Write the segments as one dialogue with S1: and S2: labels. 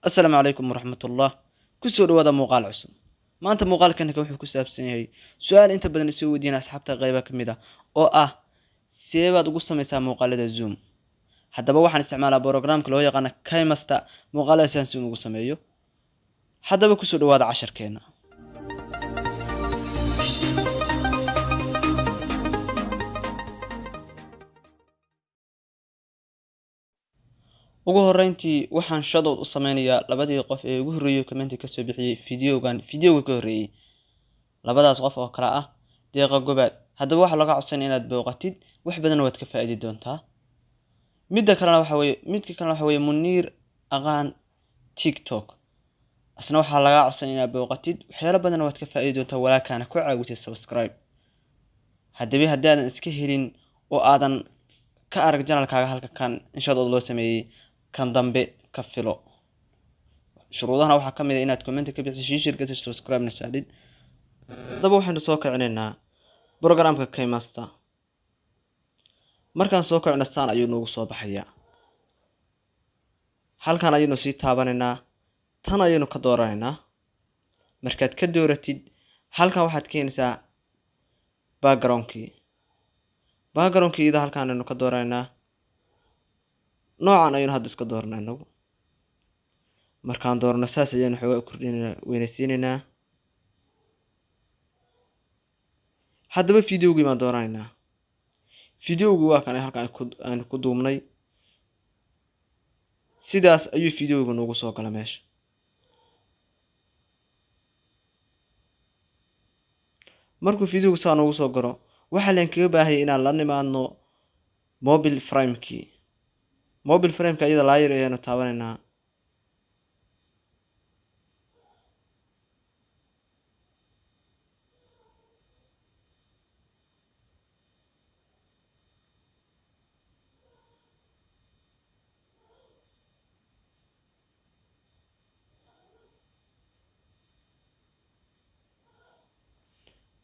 S1: Asalaamu calaykum waraxmatullah. Kusoo dhawaada muuqaal cusub. Maanta muuqaalkanaka wuxuu ku saabsan yahay su-aal inta badan isoo weydiina asxaabta qayba ka mid ah, oo ah see baad ugu samaysaa muuqaalada Zoom. Haddaba waxaan isticmaalaa programka loo yaqaana KineMaster muuqaalada si aan Zoom ugu sameeyo. Haddaba kusoo dhawaada casharkeena. Ugu horreyntii waxaan shoutout u sameynayaa labadii qof ee ugu horreeyay commenti kasoo bixiyey videogan, videoga ka horreeyey, labadaas qof oo kale ah Deeqa Gobaad. Haddaba waxaa laga codsanaya inaad booqatid, wax badan waad ka faa'iidi doontaa. Midda kalena waxa weeye, midka kalena waxa weeye Muniir Aqaan TikTok. Asna waxaa laga codsanaya inaad booqatid, waxyaalo badan waad ka faa'iidi doontaa, walaalkaana ku caawisay subscribe. Haddaba haddaadan iska helin oo aadan ka arag channelkaaga halka kan in shoutout loo sameeyey, kan dambe ka filo. Shuruudahana waxaa ka mid ah inaad comment ka bixisid, share gelisid, subscribe na saadid. Haddaba waxaynu soo kicinaynaa programka KineMaster. Markaan soo kicino saan ayuu noogu soo baxayaa. Halkan ayaynu sii taabanaynaa, tan ayaynu ka dooranaynaa. Markaad ka dooratid halkan waxaad keenaysaa backgroundkii. Backgroundkii iyada halkan ayaynu ka dooranaynaa. Noocan ayaynu hadda iska dooranaa inagu. Markaan doorano saas ayaynu xoogaa u kordhinaynaa, weynaysiinaynaa. Haddaba videogii baan dooranaynaa. Videogu waa kan halkan aynu ku duubnay. Sidaas ayuu videogu noogu soo gala meesha. Markuu videogu saa noogu soo galo, waxaa leen kaga baahayay inaan la nimaadno mobile frame-kii. Mobile frame-ka iyada layer ayaanu taabanaynaa.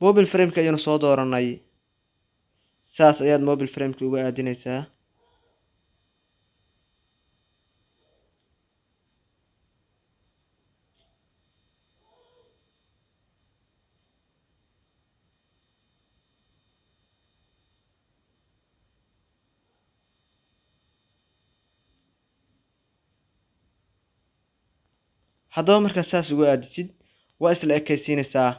S1: Mobile frame-ka ayaynu soo dooranay. Saas ayaad mobile frame-ki uga aadinaysaa. Haddaba markaad saas uga aadisid waa isla ekaysiinaysaa.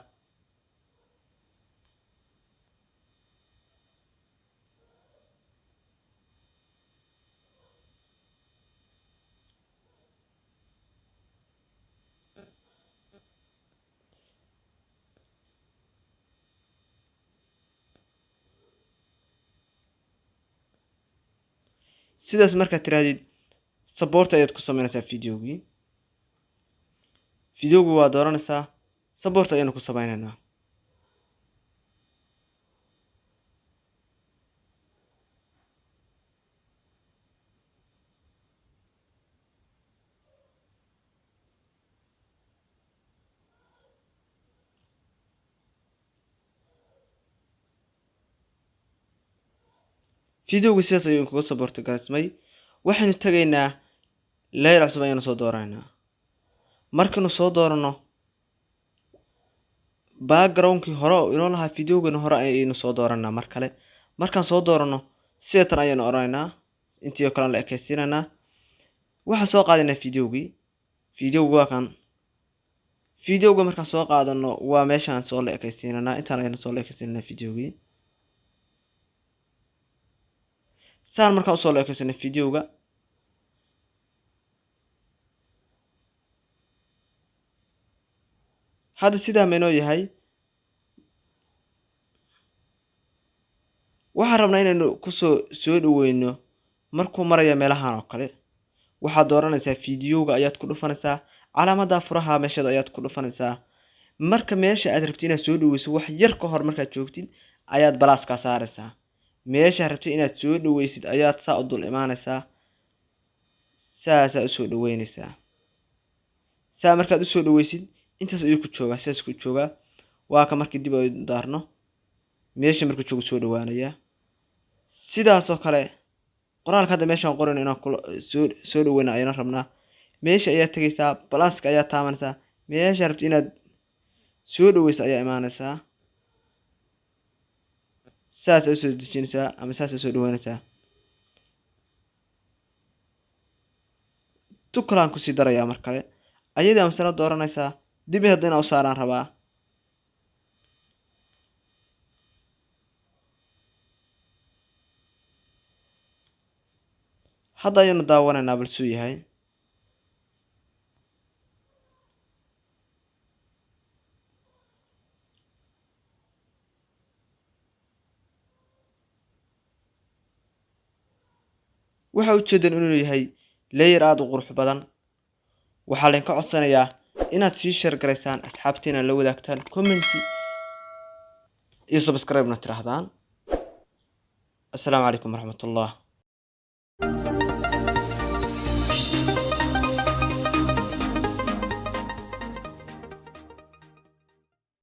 S1: Sidaas markaad tirahdid support ayaad ku sameynaysaa videogii. Videogu waa dooranaysaa, support ayaynu ku sameynaynaa. Videogu sidaas ayuu kuga support gareysmay. Waxaynu tagaynaa layer cusub ayaynu soo dooranaynaa. Markaynu soo doorano backgroundkii hore oo inoo lahaa videogeena hore ayaynu soo dooranaa mar kale. Markaan soo doorano sida tan ayaynu oranaynaa, intii oo kale la ekaysiinaynaa. Waxaan soo qaadanaynaa videogii. Videogu waa kan. Videoga markaan soo qaadano waa meeshaan soo la ekaysiinaynaa, intaan ayaynu soo la ekaysiinaynaa videogii. Saan markaan usoo la ekaysiino videoga, hadda sidaa maynoo yahay. Waxaan rabnaa inaynu kusoo soo dhaweyno markuu marayo meelahan oo kale. Waxaad dooranaysaa videoga ayaad ku dhufanaysaa, calaamadda furaha meeshada ayaad ku dhufanaysaa. Marka meesha aad rabtid inaad soo dhaweyso wax yar ka hor markaad joogtid ayaad balaaskaa saaraysaa. Meesha rabtid inaad soo dhaweysid ayaad saa u dul imaanaysaa, saasaa usoo dhaweynaysaa. Saa markaad usoo dhaweysid intaas ayuu ku joogaa, sidaas ku joogaa. Waa ka markii dib aynu daarno meesha markuu joogo soo dhawaanayaa. Sidaas oo kale qoraalka hadda meeshaan qorayno inaan soo dhaweyno ayaan rabnaa. Meesha ayaa tegaysaa, pluska ayaa taabanaysaa, meesha rabti inaad soo dhaweyso ayaa imaanaysaa, saas usoo dejinaysaa ama saas usoo dhaweynaysaa. Tukalaan kusii darayaa mar kale, ayadii amasala dooranaysaa, dib hadda inaa u saaraan rabaa. Hadda ayaanu daawanaynaa balsuu yahay. Waxa ujeedan inuu yahay layer aada u qurux badan. Waxaa laydinka codsanayaa inaad sii share garaysaan, asxaabtiina la wadaagtaan, commenti iyo subscribe-na tiraahdaan. Assalaamu calaykum waraxmatullah.